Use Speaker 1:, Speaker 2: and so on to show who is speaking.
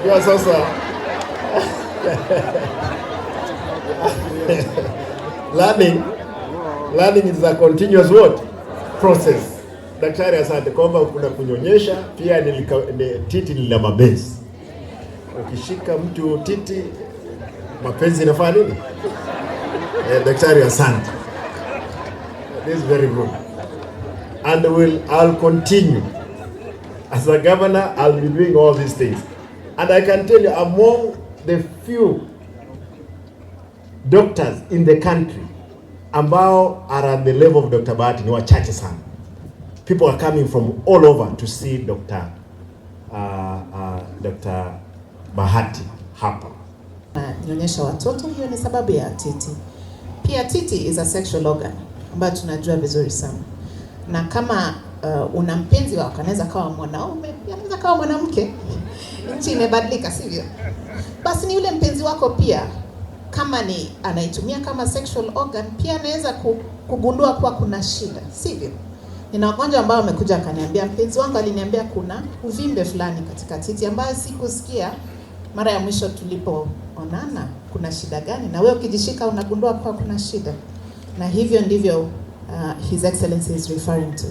Speaker 1: Unajua sasa learning is a continuous what process. Daktari, asante kwamba kuna kunyonyesha pia titi ni la mapenzi. Ukishika mtu titi, mapenzi inafanya nini? Daktari, asante. This is very good. And I'll continue. As a governor, I'll be doing all these things. And I can tell you, among the few doctors in the country ambao are at the level of Dr. Bahati ni wachache sana. People are coming from all over to see Dr. Bahati hapa.
Speaker 2: Nyonyesha watoto, hiyo ni sababu ya titi. Pia titi is a sexual organ ambayo tunajua vizuri sana, na kama una mpenzi wako, anaweza kawa mwanaume, pia anaweza kawa mwanamke. Nchi imebadilika, sivyo? Basi ni yule mpenzi wako pia, kama ni anaitumia kama sexual organ, pia anaweza kugundua kuwa kuna shida, sivyo? Nina wagonjwa ambao wamekuja akaniambia, mpenzi wangu aliniambia kuna uvimbe fulani katika titi ambayo sikusikia mara ya mwisho tulipoonana. Kuna shida gani? Na wewe ukijishika unagundua kuwa kuna shida, na hivyo ndivyo His Excellency is referring to.